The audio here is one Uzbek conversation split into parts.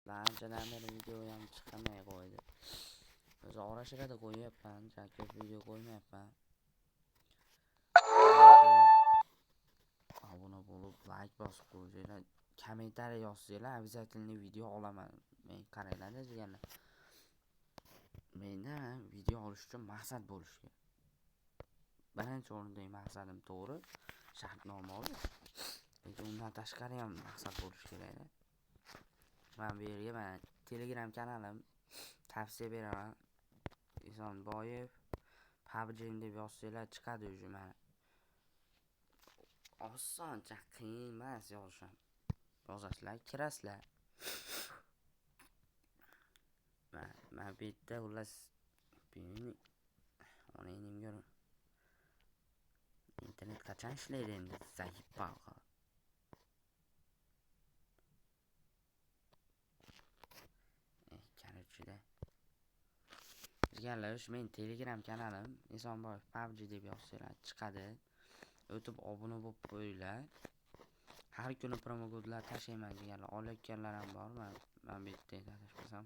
Anchadan beri video ham chiqarmay qo'ydi. O'zi ora-shirada qo'yyapman, ko'p video qo'ymayapman. Obuna bo'lib, like bosib qo'ysanglar, kommentariy yozsanglar, обязательно video olaman. Men qaranglar jigarlar. Menda video olish uchun maqsad bo'lishi kerak. Birinchi o'rindagi maqsadim to'g'ri, shartnoma olish. Lekin undan tashqari ham maqsad bo'lishi kerak-da. Men bu yerga mana Telegram kanalim tavsiya beraman. Esonboyev PUBG deb yozsanglar chiqadi уже mana. Osoncha, qiyin emas yozish ham. Yozasizlar, kirasizlar. Mana bu yerda xullas onangni internet qachon ishlaydi endi? Заебал qilib. Короче-da. Jigarlar, o'sha mening Telegram kanalim Esonboyev PUBG deb yozsanglar chiqadi. O'tib obuna bo'lib qo'yinglar. Har kuni promokodlar tashlayman jigarlar. Olayotganlar ham bor. Men bu yerda adashmasam.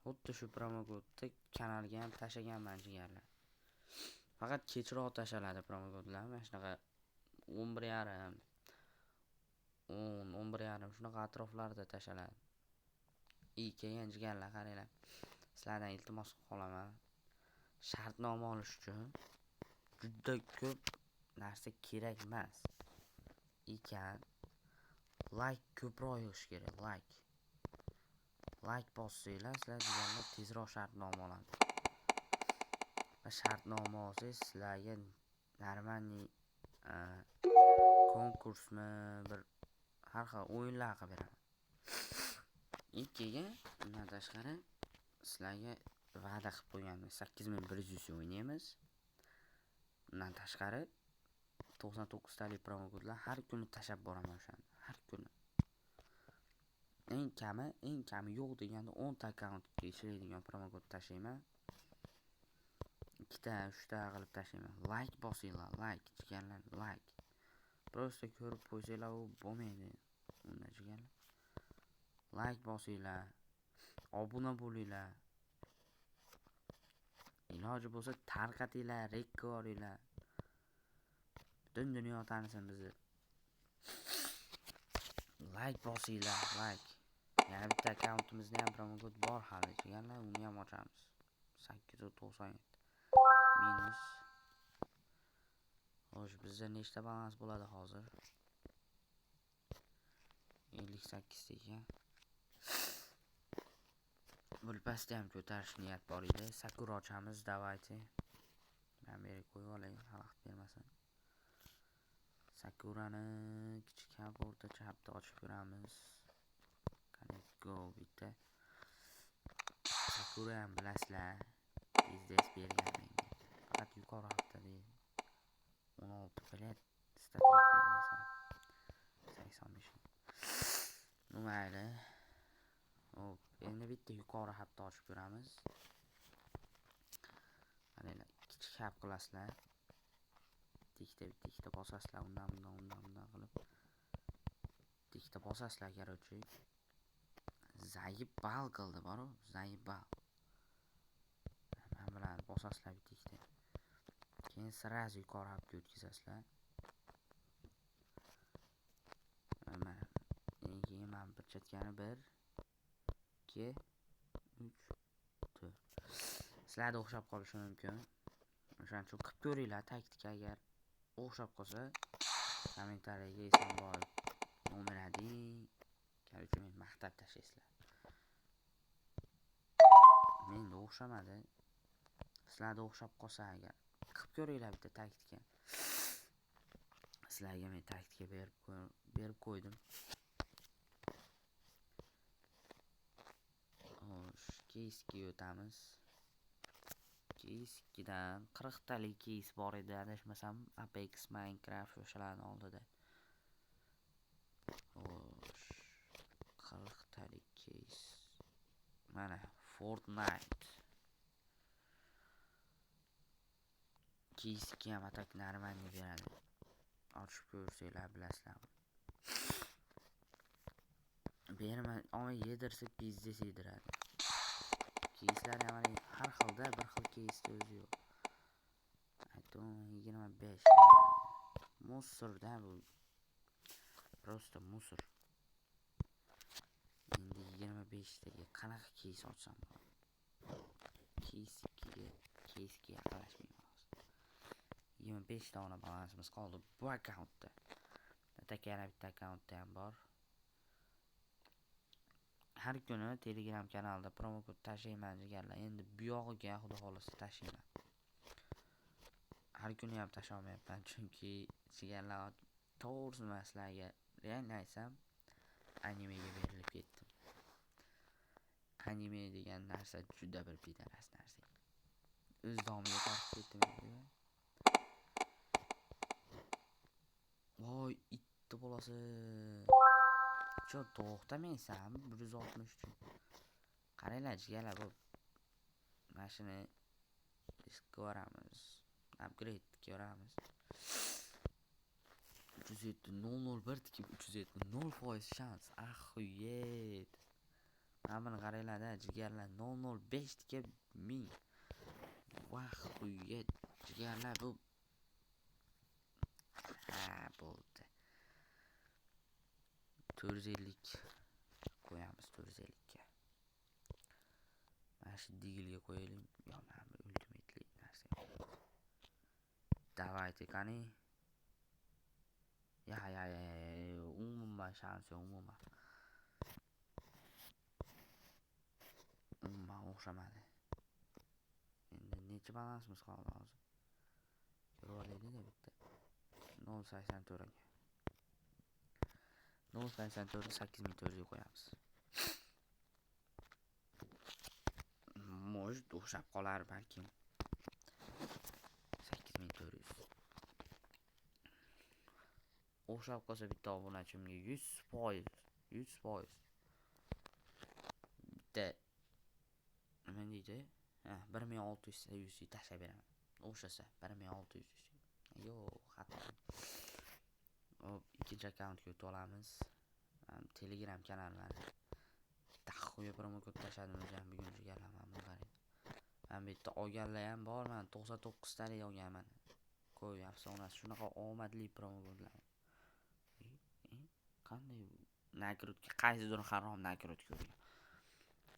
Xuddi shu promokodni kanalga ham tashlaganman jigarlar. Faqat kechroq tashaladi promokodlar. Mana shunaqa 11:30, 10, 11:30 shunaqa atroflarda tashaladi. Keyin jigarlar qaranglar. Sizlardan iltimos qilib qolaman. Shartnoma olish uchun juda ko'p narsa kerak emas. Ekan like ko'proq yig'ish kerak, like. Like bossanglar, sizlar jigarlar tezroq shartnoma oladi. Va shartnoma olsangiz, sizlarga нормальный konkursmi, bir har xil o'yinlar qilib beraman. Keyin undan tashqari sizlarga va'da qilib qo'yganman, 8100 o'ynaymiz. Undan tashqari 99 talik promokodlar har kuni tashlab boraman o'shani, har kuni. Eng kami yo'q deganda 10 ta akkauntga ishlaydigan promokod tashlayman. 2 ta, 3 ta qilib tashlayman. Like bosinglar, like, jigarlar, like. Просто ko'rib qo'ysanglar u bo'lmaydi. Unda jigarlar. Like bosinglar, obuna bo'linglar. Iloji bo'lsa tarqatinglar, rekka yuboringlar. Butun dunyo tanisin bizni. Like bosinglar, like. Yana bitta akkauntimizda ham promokod bor hali, jigarlar, uni ham ochamiz. 897 minus. Xo'sh, bizda nechta balans bo'ladi hozir? 58 ekan. Bu pastda ham ko'tarish niyat bor edi. Sakura ochamiz, давайте. Men bu yerga qo'yib olay, xalaqit bermasin. Sakurani kichik hap, o'rtacha hapda ochib ko'ramiz. Connect go bitta. Sakura ham bilasizlar, tez bergan menga. Faqat yuqori haftada 16 bilet statik bermaysan. 85. Ну mayli. Hop, endi bitta yuqori hapda ochib ko'ramiz. Qaranglar, kichik hap qilasizlar. Bitta ikkita bosasizlar, undan bundan undan bundan qilib. Bitta bosasizlar, короче. Заебал qildi boru, заебал. Mana bularni bosasizlar bitta ikkita. Keyin сразу yuqori hapga o'tkazasizlar. Mana keyin mana bir chetkani 1 2 3 4. Sizlarda o'xshab qolishi mumkin. O'shaning uchun qilib ko'ringlar taktika, agar o'xshab qolsa kommentariyaga Esonboyev nomer 1, короче, meni maqtab tashlaysizlar. Menda o'xshamadi. Sizlarda o'xshab qolsa agar qilib ko'ringlar bitta taktika. Sizlarga men taktika berib qo'ydim. Xo'sh, keysga o'tamiz. Keys 2dan 40 talik keys bor edi, adashmasam Apex, Minecraft o'shalarning oldida. Xo'sh, 40 talik keys. Mana Fortnite. Keys 2 ham atak нормальный beradi. Ochib ko'rsanglar bilasizlar. Berma, olma yedirsa pizdец yediradi. Keyslar ham har xilda, bir xil keysda o'zi yo'q. Aytdim, 25. Мусор-da bu. Просто мусор. Endi 25 taga qanaqa keys ochsam bo'ladi? Keys 2ga, keysga yaqinlashmayman hozir. 25 dona balansimiz qoldi bu akkauntda. Taka yana bitta akkauntda ham bor. Har kuni Telegram kanalida promokod tashlayman jigarlar. Endi bu yog'iga xudo xolasa tashlayman. Har kuni ham tashlolmayapman, chunki jigarlar, to'g'risini man sizlarga реально aytsam, animega berilib ketdim. Anime degan narsa juda bir пидарас narsa. O'z domiga tortib ketdim endi. Voy, itni bolasi. Cho to'xtamaysan 163. Qaranglar jigarlar, bu mana shuni ko'ramiz. Upgrade ko'ramiz. 307.001 tikib 307 0% shans. Ахуеть. Mana buni qaranglar-da, jigarlar, 005 tikib 1000. Ахуеть. Jigarlar bu ha bo'ldi. 450 qo'yamiz, 450 ga. Mana shu digilga qo'yaylik. Yo, mana bu ultimateli narsa. Давайте qani. Ya ya ya ya, umuman shans yo'q, umuman. Umuman o'xshamadi. Endi necha balansimiz qoldi hozir? Ko'rib olaylik-da bitta. 0.84 ekan. 0.84 ni 8400 ga qo'yamiz. Может, o'xshab qolar balkim. 8400. O'xshab qolsa bitta obunachimga 100%, 100%. Bitta nima deydi? Ha, 1600 ta UC tashlab beraman. O'xshasa 1600 UC. Yo'q, xato. Hop, ikkinchi akkauntga o'tib olamiz. Telegram kanalimdan daxuya promokod tashladim o'zi ham bugun jigarlar, mana buni qarang. Mana bu yerda olganlar ham bor, mana 99 talik olganman. Qo'y, afsonasi shunaqa omadli promokodlar. Qanday nakrutka, qaysidir harom nakrutka urgan.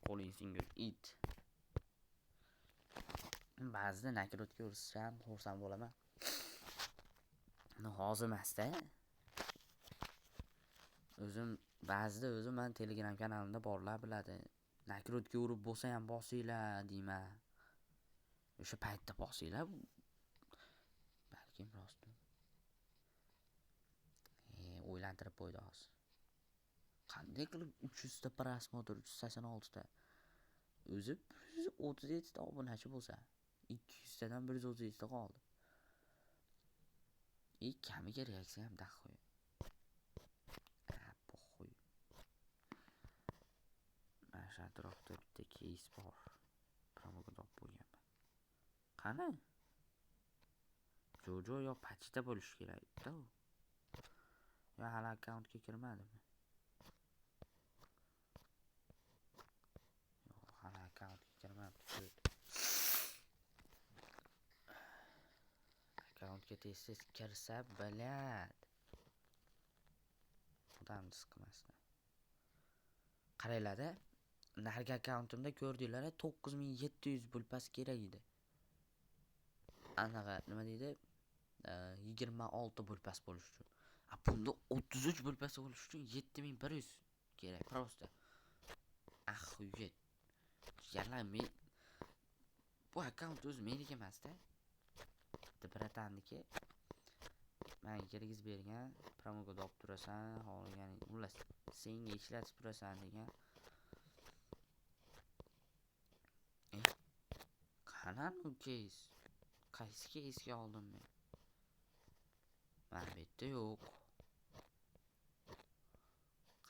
Qo'ling singur it. Ba'zida nakrutka ursa ham xursand bo'laman. Hozir emas-da. O'zim ba'zida o'zim man Telegram kanalimda borlar biladi. Nakrutka urib bo'lsa ham bosinglar deyman. O'sha paytda bosinglar. Balkim rostmi? O'ylantirib qo'ydi hozir. Qanday qilib 300 ta просмотр, 386 ta. O'zi 137 ta obunachi bo'lsa, 200 tadan 137 ta qoldi. Kamiga reaksiya ham daxoy. Ha, похуй. Mana shu atrofda bitta keys bor. Promokod olib qo'yganman. Qani? Jojo yo pachta bo'lishi kerak-da u. Yo hali akkauntga kirmadimi? Yo'q, hali akkauntga kirmabdi. Akkauntga tez-tez kirsa, блядь. Odamni siqmasdan. Qaranglar-da, narigi akkauntimda ko'rdinglar, 9700 bo'lpas kerak edi. Anaqa nima deydi? 26 bo'lpas bo'lish uchun. A bunda 33 bo'lpas bo'lish uchun 7100 kerak просто. Ахуеть. Jigarlar, men bu akkaunt o'zi meniki emas-da. Bitta bratanniki. Menga kirgizib bergan, promokod olib turasan, xohlaganing, xullas senga ishlatib turasan degan. Qani u keys? Qaysi keysga oldim men? Mana bu yerda yo'q.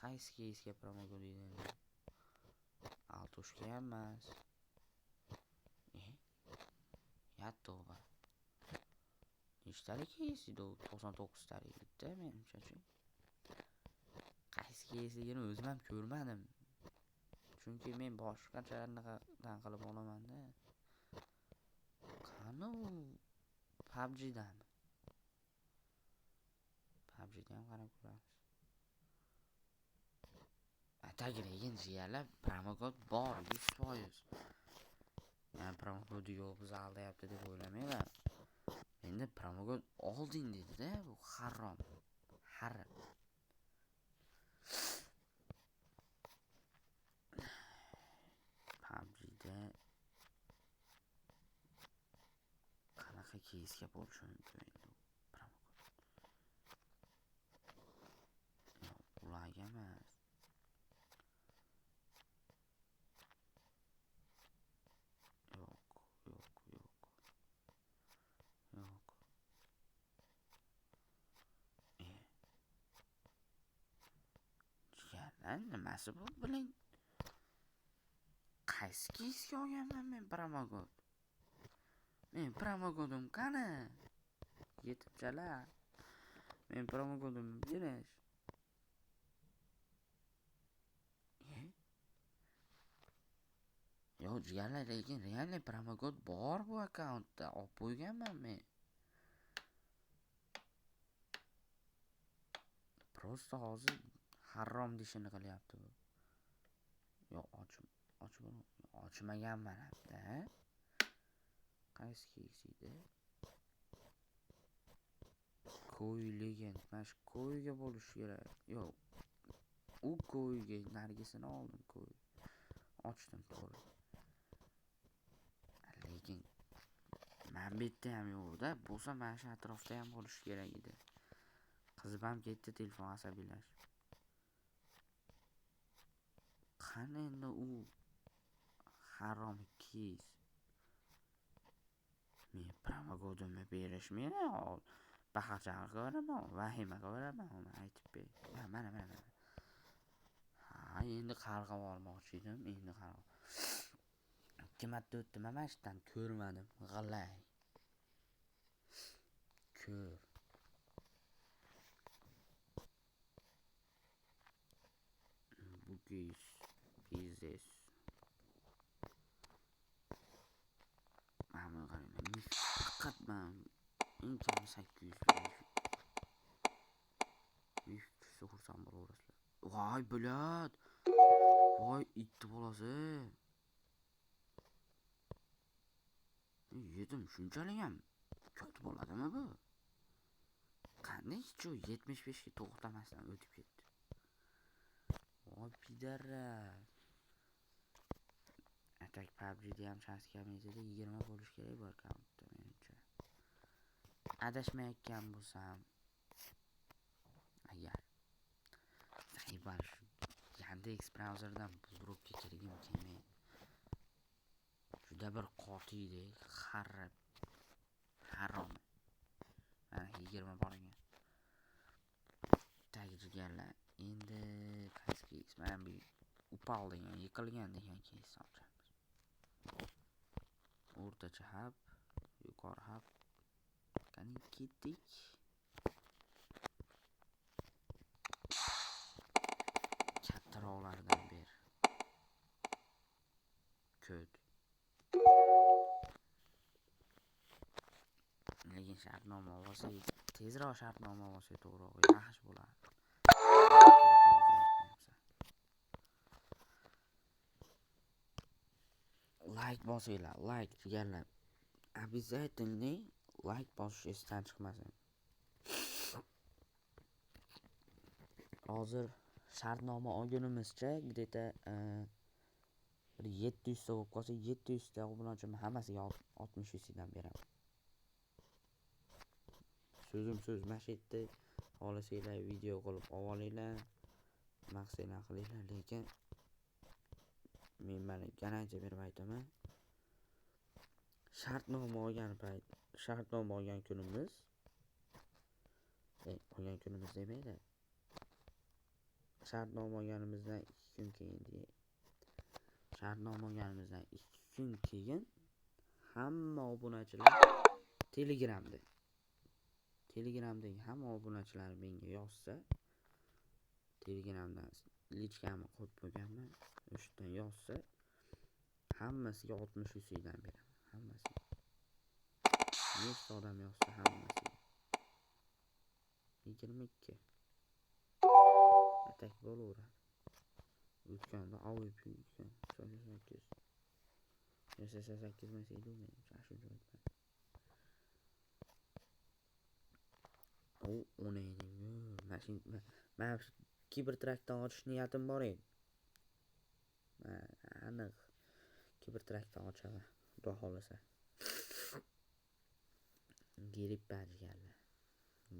Qaysi keysga promokod edi? Altushga ham emas. Ya tavba. Nechtalik keys edi u? 99 talik edi menimcha-chi. Qaysi Qaysi keysligini o'zim ham ko'rmadim. Chunki men boshqacha anaqadan qilib olaman-da. Qani u PUBG'dami? PUBG'da ham qarab ko'ramiz. Atag lekin jigarlar promokod bor 100%. Yani promokodi yo'q bizni aldayapti deb o'ylamanglar. Endi promokod olding dedi-da bu harom. Harom. PUBG'da qanaqa keysga bo'lishi mumkin endi u promokod? Yo'q, ularga emas. Yo'q, yo'q, yo'q. Yo'q. Jigarlar nimasi bu biling? Qaysi keysga olganman men promokod? Men promokodim qani? Yetimchalar. Men promokodimni berish. Yo'q, jigarlar, lekin реально promokod bor bu akkauntda. Olib qo'yganman men. Просто hozir harom dishini qilyapti bu. Yo'q, ochmaganman hamda. Qaysi keys edi? Koy Legend. Mana shu koyga bo'lishi kerak. Yo'q. U koyga narigisini oldim, koy. Ochdim, to'g'ri. Lekin mana bu yerda ham yo'q-da. Bo'lsa mana shu atrofda ham bo'lishi kerak edi. Qizib ham ketdi telefon asabiylashib. Qani endi u harom keys? Men promokodimni berishmaydi. Baqir-chaqir qilaveraman, vahima qilaveraman, uni aytib ber. Ha, mana, mana, mana. Ha, endi qarg'ab olmoqchi edim, endi qarg'ab. 2 marta o'tdim, mana shu yerdan ko'rmadim. G'alay. Ko'r. Bu keys pizdes. Mana buni qaranglar, faqat mana eng kami 800 mif tushsa xursand bo'laverasizlar. Voy, блядь. Voy, itni bolasi. Yedim, shunchalik ham ko't bo'ladimi bu? Qanday shu 75 ga to'xtamasdan o'tib ketdi. Voy, pidaras. Atak PUBG'da ham shans kamaytida 20 bo'lish kerak bu akkauntda menimcha. Adashmayotgan bo'lsam agar Zaybal shu Yandex brauzeridan dropga kirgim kelmaydi. Juda bir qotiydi, harib. Harom. Mana 20 bor ekan. Tag jigarlar. Endi qaysi keys? Mana bu upal degan, yiqilgan degan keysni ochamiz. O'rtacha hab, yuqori hab. Qani ketdik. Kattaroqlardan ber. Ko'd. Lekin shartnoma olsak, tezroq shartnoma olsak to'g'riroq yaxshi bo'lardi. Like bosinglar, like jigarlar. Обязательно like bosish esdan chiqmasin. Hozir shartnoma olgunimizcha где-то bir 700 ta bo'lib qolsa, 700 ta obunachim hammasiga 60 yuzdan beraman. So'zim so'z, mana shu yerda xohlasanglar video qilib olinglar, nima qilsanglar qilinglar, lekin men mana garantiya berib aytaman. Shartnoma olgan payt, shartnoma olgan kunimiz, olgan kunimiz demaydi. Shartnoma olganimizdan 2 kun keyin deydi. Shartnoma olganimizdan 2 kun keyin hamma obunachilar Telegramdagi hamma obunachilar menga yozsa, Telegramdan lichkamni qo'yib qo'yganman. O'sha yerdan yozsa, hammasiga 60 UC'dan beraman, hammasiga. Nechta odam yozsa hammasiga. 22. Atak bo'laveradi. O'tganda AWP yutgan 88. 88 emas edi u menimcha, shuncha o'tmadi. U o'nayning, mana shu Kibertrakdan ochish niyatim bor edi. Aniq Kibertrakdan ochaman, Xudo xohlasa. Girib jigarlar.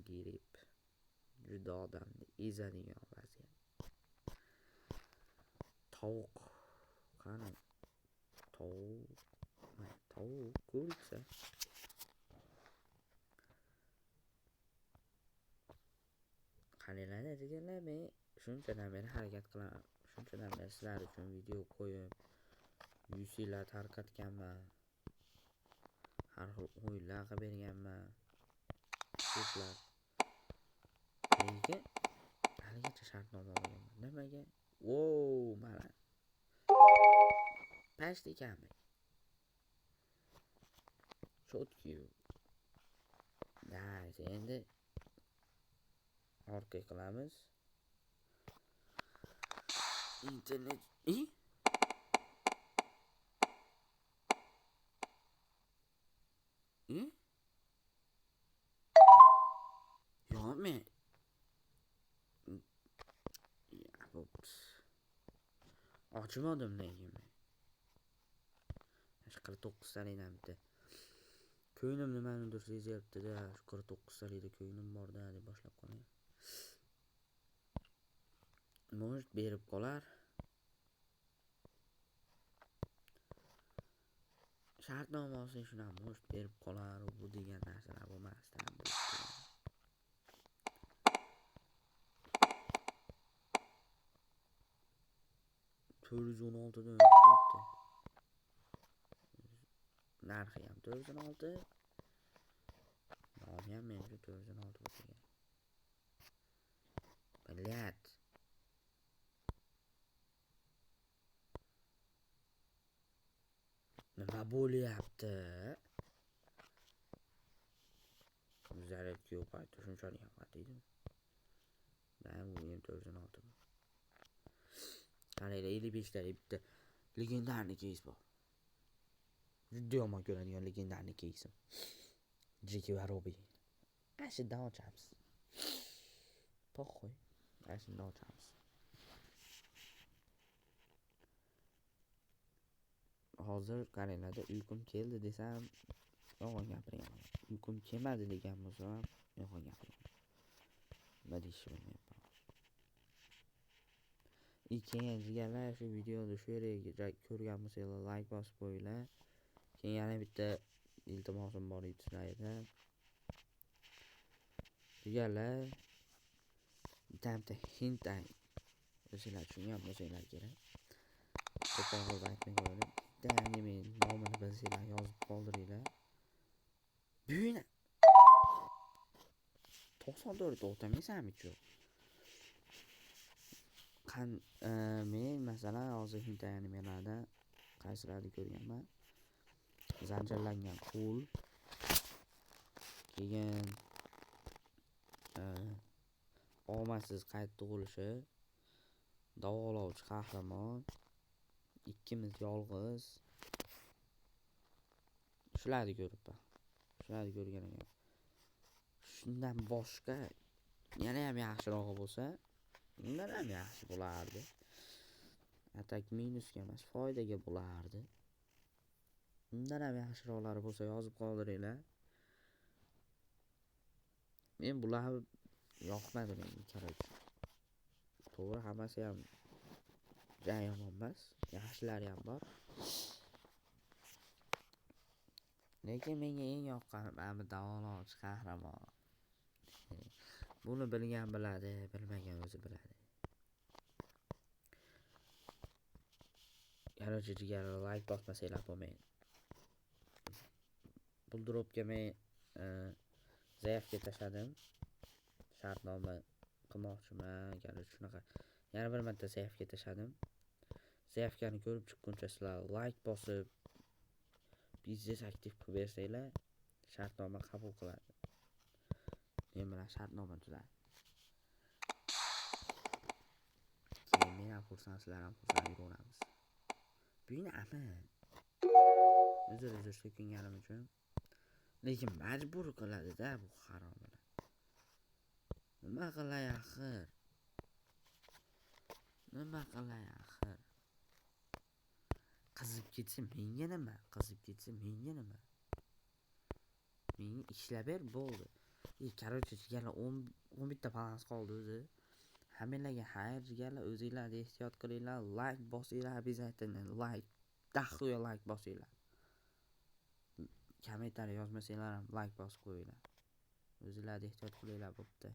Girib. Juda odamni ezadigan vaziyat. Tovuq. Qani? Tovuq. Tovuq ko'riksa. Qaranglar jigarlar, men shunchadan beri harakat qilaman. Shunchadan beri sizlar uchun video qo'yib, UC'lar tarqatganman. Har xil o'yinlar qilib berganman. Ko'plab. Lekin haligacha shartnoma olmaganman. Nimaga? Wow, mana. Past ekanmi? Chotki. Nice, endi orqa qilamiz. Internet Yo'q, men bo'pti. Ochmadim lekin men. Shu 49 talikdan bitta. Ko'nglim nimanidir sezyapti-da, shu 49 talikda ko'nglim bor-da deb boshlab qolay. Может berib qolar. Shartnoma olsang shuni ham может berib qolar, bu degan narsalar bo'lmasdan. 416 dan o'tib ketdi. Narxi ham 416. Nomi ham menimcha 416 bo'lsa kerak. Блядь. Nima bo'lyapti? Zaryadka yo'q paytda shunchalik ham qat'iydimi? Da, bu ham 416. Qaranglar, 55 talik bitta legendarniy keys bor. Juda yomon ko'radigan legendarniy keysim. Jeki va Robi. Ana shundan ochamiz. Poxoy. Ana shundan ochamiz. Hozir qaranglarda, uyqum keldi desam yolg'on gapirganman. Uyqum kelmadi degan bo'lsam ham yolg'on gapirganman. Nima deyishni bilmayapman. Keyin jigarlar, shu videoni shu yerga ko'rgan bo'lsanglar like bosib qo'yinglar. Keyin yana bitta iltimosim bor edi sizlarga. Jigarlar, bitta hint o'zinglar tushungan bo'lsanglar kerak. Ko'proq qilib aytmay qo'yaylik. Bitta anime nomini bilsanglar yozib qoldiringlar. Buyna 94 o'tamaysanmi yo'q? Men masalan hozir hint animelarda qaysilarni ko'rganman? Zanjirlangan qo'l, keyin omadsiz qayta tug'ilishi, davolovchi qahramon, ikkimiz yolg'iz. Shularni ko'ribman. Shularni ko'rgan ekan. Shundan boshqa yana ham yaxshirog'i bo'lsa, undan ham yaxshi bo'lardi. Atak minusga emas, foydaga bo'lardi. Undan ham yaxshiroqlari bo'lsa yozib qoldiringlar. Men bular yoqmadi menga, короче. To'g'ri, hammasi ham ja yomon emas, yaxshilari ham bor. Lekin menga eng yoqqani mana bu davolovchi qahramon. Buni bilgan biladi, bilmagan o'zi biladi. Короче, jigarlar, like bosmasanglar bo'lmaydi. Bu dropga men заявка tashladim. Shartnoma Qilmoqchiman, короче, shunaqa. Yana bir marta заявка tashladim. Заявка ni ko'rib chiqquncha sizlar layk bosib, biznes aktiv qilib bersanglar, shartnoma qabul qiladi. Men bilan shartnoma tuzadi. Keyin men ham xursand, sizlar ham xursand yuraveramiz. Buyini ama. Uzr, uzr so'kinganim uchun. Lekin majbur qiladi-da bu haromilar. Nima qilay axir? Nima qilay axir? Qizib ketsa menga nima? Qizib ketsa menga nima? Menga ishlab ber, bo'ldi. И короче, jigarlar, 10 11 ta balans qoldi o'zi. Hammanglarga xayr, jigarlar, o'zinglarni ehtiyot qilinglar, layk bosinglar обязательно, layk, дохуя layk bosinglar. Kommentariy yozmasanglar ham layk bosib qo'yinglar. O'zinglarni ehtiyot qilinglar, bo'pti.